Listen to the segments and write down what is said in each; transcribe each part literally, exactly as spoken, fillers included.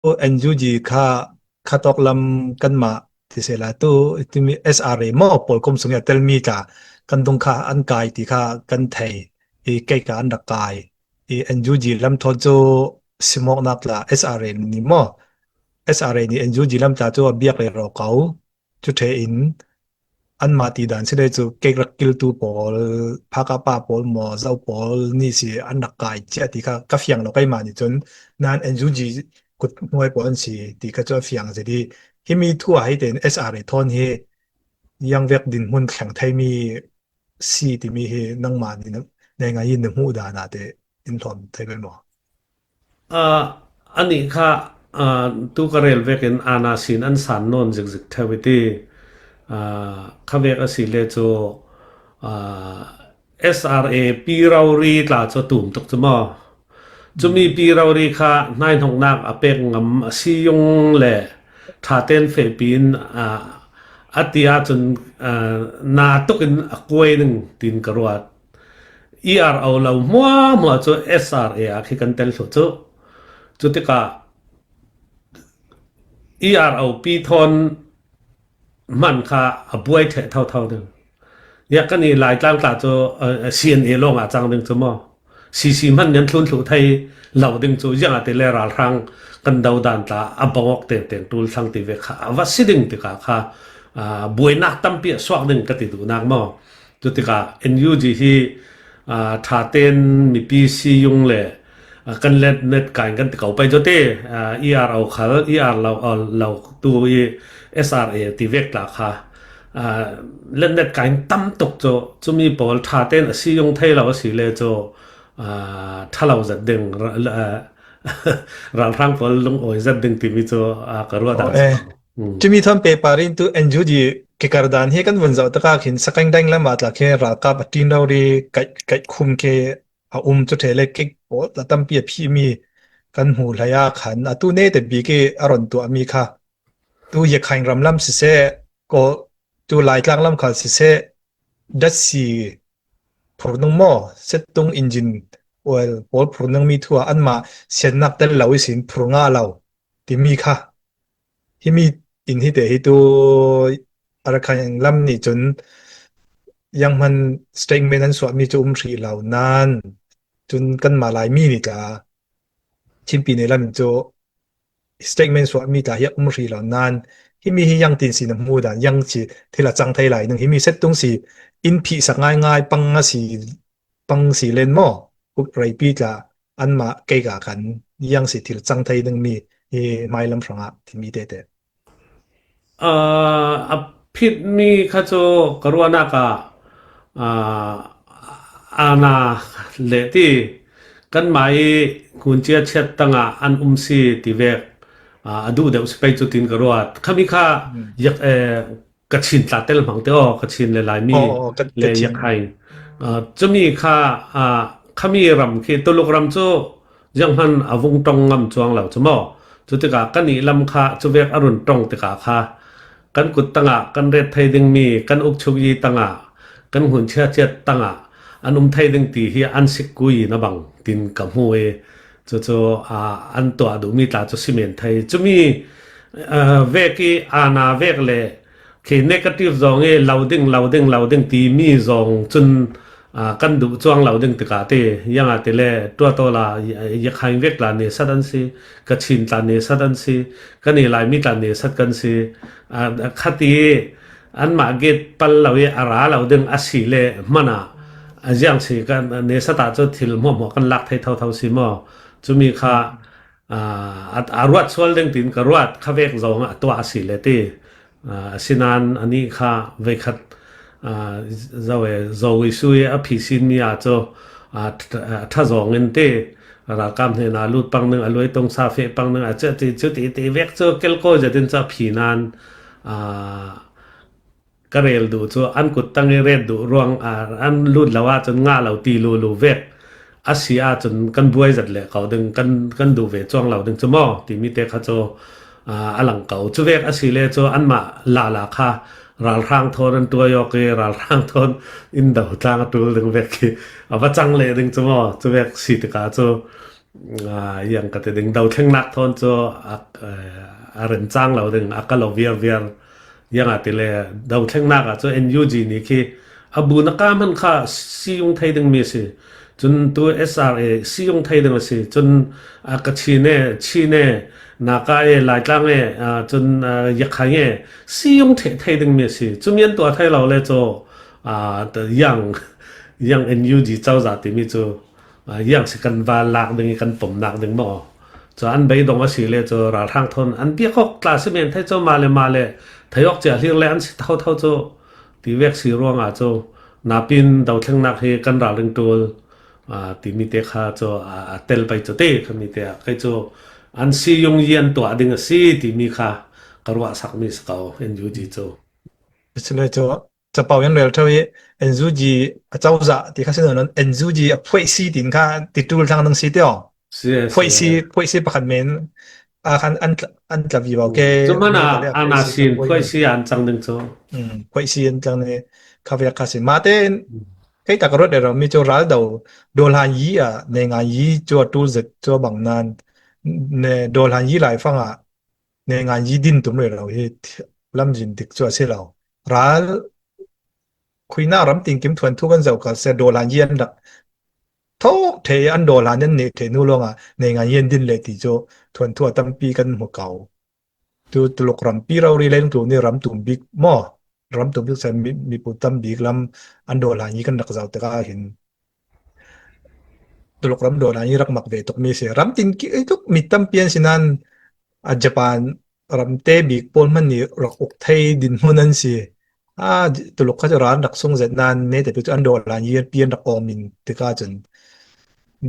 N U G kha khatawk lam kanmah ti sela tu timi S R A maw, pawlkom sungin a telmi tla kan dung kha an kai ti kha kan thei. I kei ka an rak kai. I N U G lam thawn cu simawknak tla S R A ni maw, S R A ni N U G lam tla cu a biak le rawk ko. Cu ṭhe in anmah ti dan si le cu kek rak kiltu pawl, phakapa pawl maw, zo pawl ni si an rak kai cia ti kha ka fiang lo keimah nih cun, nan N U G kut hnuai pawl an si ti kha cu a fiang zet i, himi thu ah hei tein S R A thawn hi yang vek dinhmun thleng theimi si timi hi nangmah nih na, ngai ngai in na hmuh dan ah te in hlawm thei bal maw? Aa, anih kha, aa, tu ka rel vekin aana sin an san nawn zikzik theu i ti. Aa, kha vek a si le cu, aa, S R A pi rori tla cu a tum tuk cu maw? Cumi pi rori kha hnaihnoknak a pek ngam a si yung le ṭha ten fehpi in, aa, a ti ahcun, aa, na tukin a kuai ning tin ka ruat. E R O lo hmuahhmuah cu S R A ah khi kan tel thluh cu. Cutikah E R O pi thawn hman kha a buai ṭheh thotho ding. Ya kan i Laitlang tla cu, eh, C N A lawng ah cang ding cu maw? C C hman nan thlun thluh thei lo ding cu, ziangahtile ralhrang kan dodan tla a bawngawk tengteng ṭul thlang ti ve kha a va si ding tikah kha, ah, buainak tampi a suak ding ka ti duhnak maw? Cutikah N U G hi, aa, ṭha ten mipi si yung le, aa, kan let net kain kan ti ko pei cu ti, aa, E R O khal, E R lo, aa, lo tu i S R A ti vek tla kha, aa, let net kain tam tuk cu, cumi pawl ṭha ten a si yung thei lo a si le cu, aa, ṭha lo zat ding, ra-, aa, ralhrang pawl lungawi zat ding timi cu, aa, ka ruat ah. Cumi thawn pehpar in tu N U G kikar dan hi kan vun zoh takah khin Sakeng Deng lam ah tla khi ralkap a ṭin rori kaih, kaih khum khi a um cu ṭhe le kik pawl tla tampi a phihmi kan hmuh hlei ah khan atu nete bik i a ron tuahmi kha tu Yakhain ram lam siseh, ko tu Laitlang lam khal siseh, datsi phur ning maw, settung engine oil pawl phur ningmi thu ah anmah siannak tel lo ihsin phur ngah lo timi kha. Himi in hi te hi tu Arakan lam nih cun yang hman statement an suahmi cu um hrih lo nan, cun kanmah Laimi nih tla Chinpi ne lam in cu statement suahmi tla hi a um hrih lo nan, himi hi yang tin si na hmu dan, yang si thil a cang thei lai ning, himi settung si in phihsak ngaingai pang a si, pang si len maw? Kuk reipi tla anmah keika khan yang si thil cang thei dingmi hi hmailam hrangah timi tete. Aa, a phitmi kha cu ka ruahnak ah, aa, aana le ti kanmah i hmuncia chiat tangah an um si ti vek, aa, a duh deuh si pei cu tin ka ruat. Khami kha yak-, eh, Kachin tla tel hmang te aw, Kachin le Laimi le Yakhain. Aa, cumi kha, aa, khami ram khi Tuluk ram cu zianghman a vung ṭong ngam cuang lo cu maw? Cutikah kan i lam kha cuvek a run ṭong tikah kha kan kut tangah kan ret thei dingmi, kan ukchuk yi tangah, kan hmunchia chiat tangah an um thei ding ti hi an sik kui na bang tin ka hmu i cucu, aa, an tuah duhmi tla cu si men thei. Cumi, aa, vek i aana vek le khi negative zong i lo ding, lo ding, lo ding timi zong cun, aa, kan duh cuang lo ding tikah ti, ziangahtile tuataw la Yakhain vek tla nesat an si, Kachin tla nesat an si, kan i Laimi tla nesat kan si, aa, khati anmah gate pal lo i a ra lo ding a si le hmanah a ziang si kan nesat ah cu thil hmuahhmuah kan lak thei thotho si maw? Cumi kha, aa, a, a ruat sual ding tin ka ruat kha vek zong a tuah a si le ti. Aa, asinain anih kha veikhat, aa, zo e, zo i sui a phi sinmi ah cu, aa, ṭha, ṭha zong in ti ralkap hnenah lut pang ning, a luai tongsa feh pang ning, a ceh ti cu ti ti vek cu kelkawi zetin cu a phi nan, aa, ka rel duh cu an kut tang i ret duh ruang, aa, an lut lo ahcun ngah lo ti lulu vek a si ahcun kan buai zat leh ko ding, kan, kan duh ve cuang lo ding cu maw timi te kha cu, aa, a lang ko. Cu vek a si le cu anmah lala kha ralhrang thawn an tuai awk i ralhrang thawn in do tlang a ṭul ding vek khi a va cang leh ding cu maw? Cu vek si tikah cu, Aa, yang ka ti ding, dothlennak thawn cu a, a rencang lo ding, a ka lo viarviar. Yang a ti le, dothlennak ah cu N U G nih khi a bu na ka hman kha si yung thei dingmi a si. Cun tu S R A si yung thei ding a si. Cun a Kachin e, Chin e, Naga e, Laitlang e, aa, cun aa, Yakhain e si yung thei, thei dingmi a si. Cu mian tuah thei lo le cu aa, yang, yang N U G cozah timi cu aa, yang si kan va lak ding i kan pumnak ding maw? Cu an beidong a si le cu ralhrang thawn an biak awk tla si men thei cu mah le mah le thei awk cia hlir le an si thotho cu ti vek si ruangah cu napin dothlennak hi kan ralring ṭul aa, timi te kha cu aa, a tel pei cu te khami te ah kei cu an si yung i an tuah ding a si timi kha ka ruahsakmi si ko N U G cu. Asile cu Capau in rel ṭheu i N U G a cozah ti kha si nawn, N U G a phuaih si tin kha ti ṭul thlang ding si ti aw. Si, si, phuaih si, si. Phuaih si pakhat men a khan an tla, an tla vivo ke. Cu hmanh ah an a sin phuaih si an cang ding cu. Phuaih si an cang ni kha vek kha si. Mah tein kei tak ruat rero mi cu ral do, dawhlan yi ah neingan yi cu a ṭul zet cu a bang nan, dawhlan yi laifang ah neingan yi din tum rero hi lamzin dik cu a si lo. Ral khuinak ram tinkim thuanthu kan zoh kal se, dawhlan yi an rak thawk thei, an dawhlan an neh thei hnu lawngah neingan yi an din le ti cu thuanthu a tampi kan hmu ko. Tu Tuluk rampi rori leng tu ni ram tum bik maw? Ram tum bik se mi, mipu tam bik lam an dawhlan yi kan rak zoh tikah hin Tuluk ram dawhlan yi rak mak ve tukmi si. Ram tinkim tuk mi tampi an si nan a Japan ramte bik pawl hmanh nih rak uk thei dinhmun an si. A, Tuluk kha cu ral rak sung zet nan, nete pi cu an dawhlan yi an pi an rak awng min tikah cun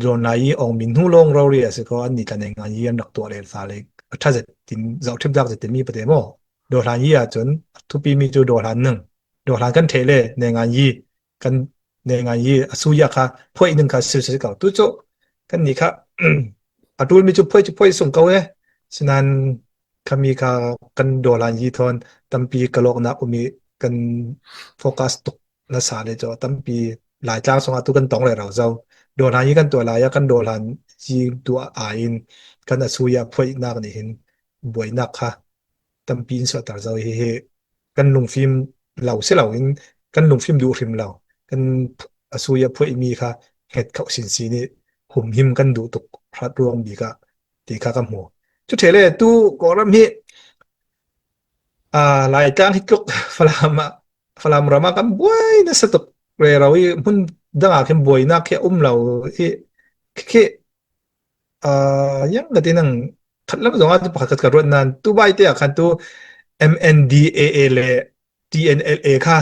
dawhlan yi awng min hnu lawng rori a si ko, an nih tla neingan yi an rak tuah lel sa le a ṭha zet tin zoh ṭhip dak zet timi pate maw? Dawhlan yi ah cun a thupi mi cu dawhlan ning, dawhlan kan ṭheh le neingan yi kan neingan yi a suya kha phuaih ning kha si si ko. Tu cu kan nih kha a ṭul mi cu phuaih cu phuaih sung ko e. Sinan khami kha kan dawhlan yi thawn tampi ka lawknak um i kan focus tuk nasa le cu tampi Laitlang sungah tu kan tong rero zo. Dawhlan yi kan tuah lai ah kan dawhlan yi tuah ai in kan a suya phuaihnak nih hin buainak kha tampi in suahter zo. Hihi kan lungfim lo si loin kan lungfim duh hrim lo, kan a suya phuaihmi kha hnget khauh sinsin i humhim kan duh tuk hrat ruang bik ah ti kha ka hmu. Cu ṭheh le tu Kawlram hi, aa, Laitlang hi tluk Falam ah, Falam ram ah kan buai nasa tuk rero i hmun dang ah khin buainak khi a um lo i khi, khi, aa, yang ka ti nang khat lam zong ah pakhat ka ruat nan tu bai te ah khan tu M N D A A le T N L A kha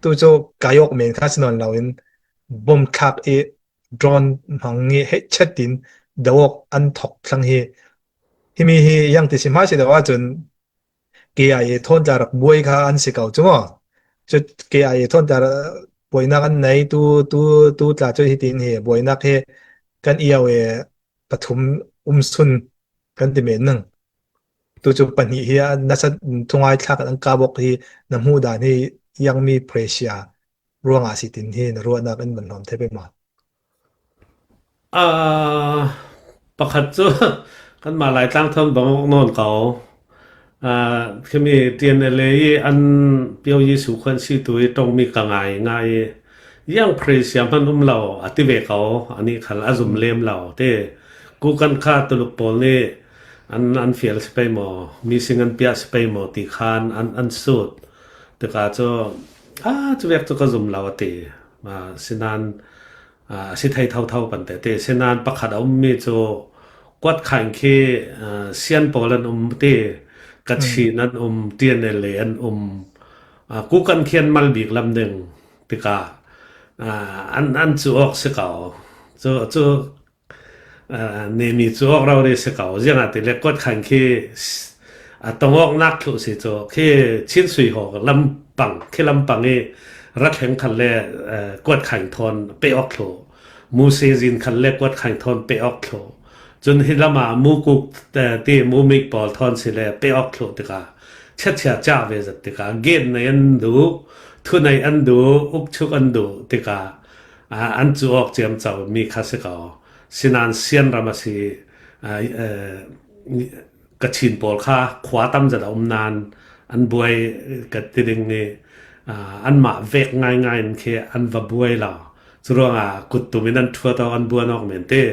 tu cu kai awk men kha si nawn loin bom thlak i drone hmang i heh chet in do awk an thok thlang hi. Himi hi yang ti si hmai si deuh ahcun K I A thawn tla rak buai kha an si ko cu maw? Cu K I A thawn tla buainak an nei tu, tu, tu tla cu hitin hi buainak hi kan i au e pathum um sun kan ti men nang. Tu cu pahnih hi a nasa thungai thlak an kap awk hi na hmuh dan hi yangmi pressure ruangah si tin hi na ruahnak in van hlawm thei pei maw? Aa, pakhat cu kanmah Laitlang thawn bang awk nawn ko. Aa, khimi T N L A i an pio Jesuh khuan si tu i ṭongmi ka ngai ngai i yang pressure hman um lo a ti ve ko, anih khal a zum lem lo te. Kukan kha Tuluk pawl nih an, an fial si pei maw, missing an piah si pei maw ti khan an, an sut. Tikah cu, aa, cu vek cu ka zum lo a ti. Aa, sinan, aa, a si thei thotho pante ti. Sinan pakhat a ummi cu Kuat Khaing khi, aa, Sian pawl an um ti, Kachin an um, T N L A an um, aa, Kukan khi an mal bik lam ding tikah, aa, an, an cu awk si ko. Cu, cu aa, nemi cu awk rori si ko. Ziangahtile Kuat Khaing khi a tong awknak thluh si cu khi Chin Sui Haw lampang, khi lampang i rat hleng khat le, aa, Kuat Khaing thawn pe awk thluh. Mu Sezin khat le Kuat Khaing thawn pe awk thluh. Cun hi lam ah Mu Kuk, aa, ti Mu Mik pawl thawn si le pe awk thluh tikah chiatchia ca ve zat tikah gen nei an duh, thu nei an duh, ukchuk an duh tikah, aa, an cu awk ciamco mi kha si ko. Sinan Sian ram a si, aa, aa, Kachin pawl kha khua tam zet a um nan an buai ka ti ding i, aa, anmah vek ngaingai in khi an va buai lo. Curuangah kut tumin an thuat aw, an buan awk men te.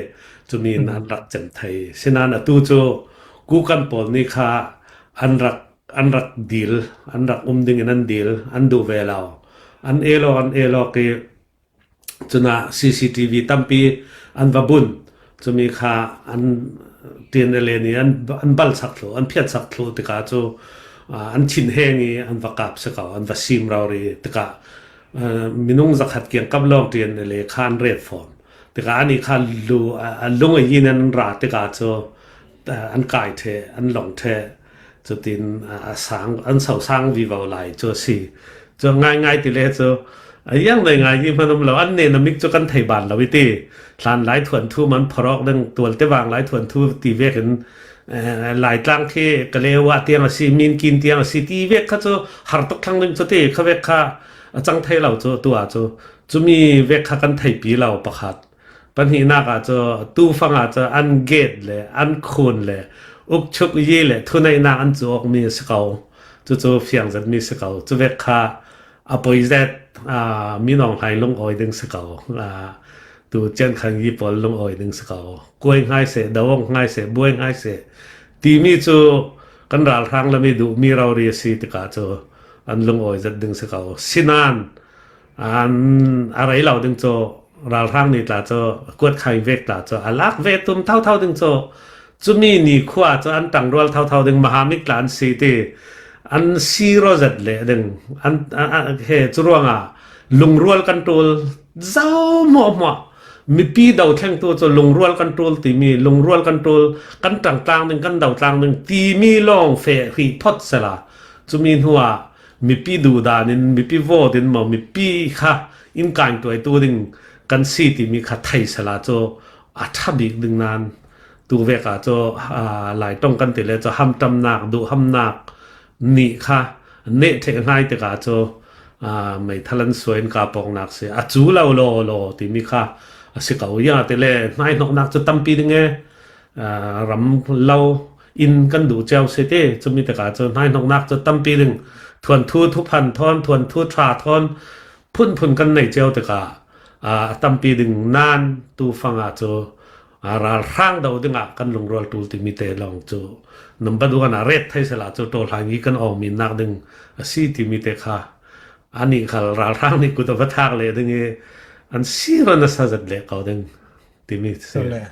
Cumi in an rak cem thei. Sinan atu cu Kukan pawl nih kha an rak, an rak dil, an rak um dingin an dil, an duh ve lo. An el awk, an el awk i cunah C C T V tampi an va bunh. Cumi kha an T N L A nih an, an balsak thluh, an phiatsak thluh tikah cu, aa, an thinheng i an va kap si ko, an va sim rori tikah, aa, minung zakhat kiangkap lawng T N L A kha an ret fawn. Tikah anih kha lu, a, a lung a yin an ra tikah cu, aa, an kai ṭheh, an lawng ṭheh. Cutin, aa, a sang, an so sang vivo lai cu a si. Cu ngaingai ti le cu, a yang ngaingai hi hman um lo, an nen a mik cu kan thei ban lo i ti. Hlan lai thuanthu man phorok ding, tual te vang lai thuanthu ti vekin, eh, Laitlang khi Kalewa tiang a si, Minkin tiang a si ti vek kha cu har tuk thlang ding cu ti, kha vek kha a cang thei lo cu, tu ah cu, cumi vek kha kan theipi lo pakhat. Pahnihnak ah cu, tu fang ah cu an get le, an khun le, ukchuk yi le, thuneihnak an cu awkmi a si ko. Cucu fiang zetmi si ko. Cu vek kha a poi zet, aa, minung hlai lungawi ding si ko. Aa, tu Cian Khang Yi pawl lungawi ding si ko. Kuai hngai seh, dawong hngai seh, buai hngai seh. Timi cu kan ralhrang lam i duhmi rori a si tikah cu an lungawi zet ding si ko. Sinan, an a rei lo ding cu ralhrang nih tla cu kuat khai vek tla cu a lak ve tum thotho ding cu cumi ni khua cu an ṭangrual thotho ding, mahamik tla an si ti an si rawzet leh ding an, an, an, he cu ruangah lungrual kan ṭul zo hmuahhmuah. Mipi do thlengtu cu lungrual kan ṭul timi, lungrual kan ṭul, kan ṭangtlang ding, kan dotlang ding timi lawng feh hrih phawt sela cumi hnuah mipi duhdan in, mipi vote in maw, mipi kha in kaingtuaitu ding kan si timi kha thei sela cu a ṭha bik ding nan tu vek ah cu, aa, Laiṭong kan ti le cu hamṭamnak, duhhamnak nih kha neh ṭheh hngai tikah cu, aa, meithal an suai in kap awknak si. A cu lo law law timi kha a si ko. Ziangahtile hnaihnoknak cu tampi ding e, aa, ram lo in kan duh cio si ti, cumi tikah cu hnaihnoknak cu tampi ding, thuanthu thuphan thawn, thuanthu ṭha thawn, phunphun kan nei cio tikah, aa, a tampi ding nan tu fang ah cu, aa, ralhrang do dingah kan lungrual ṭul timi te lawng cu number one ah ret thei sela cu ṭawlhang i kan awngmi nak ding a si timi te kha anih khal ralhrang nih kut a va thak leh ding i an si ran a sa zet leh ko ding timi si. Cule.